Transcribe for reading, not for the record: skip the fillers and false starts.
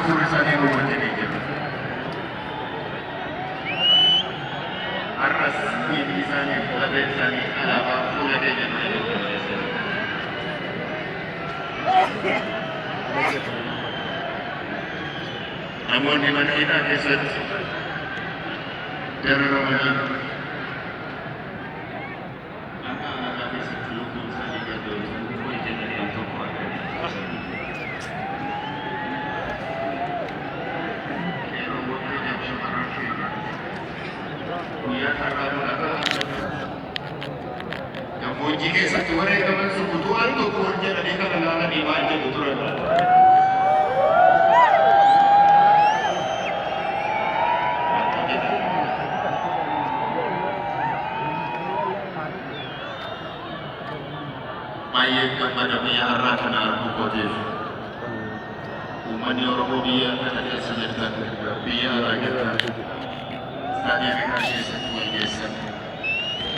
Hafuurri isaanii nu wajjin jira. Har'as dhiigni isaanii fi lafeen isaanii alaabaa fuula keenya dura jiru kana keessatti. Namoonni mana hidhaa keessatti dararamanii akka alagaa keessatti lubbuun isaanii gadi ol jedhanii al tokko arganii. Qeerroowwan keenya fi shamarran keenya guyyaa har'aa kun akka gammoojjii keessatti wareegaman sun utuu al tokko ol jedhanii kana ilaalanii maal jedhu turan? Maal jedhan? Baay'een gammada biyya har'aa kana arguu kootiif. Uummanni Oromoo biyya kana keessa jirtan, biyya alaa jirtan, istaadiyeemii kana keessatti wal geessan.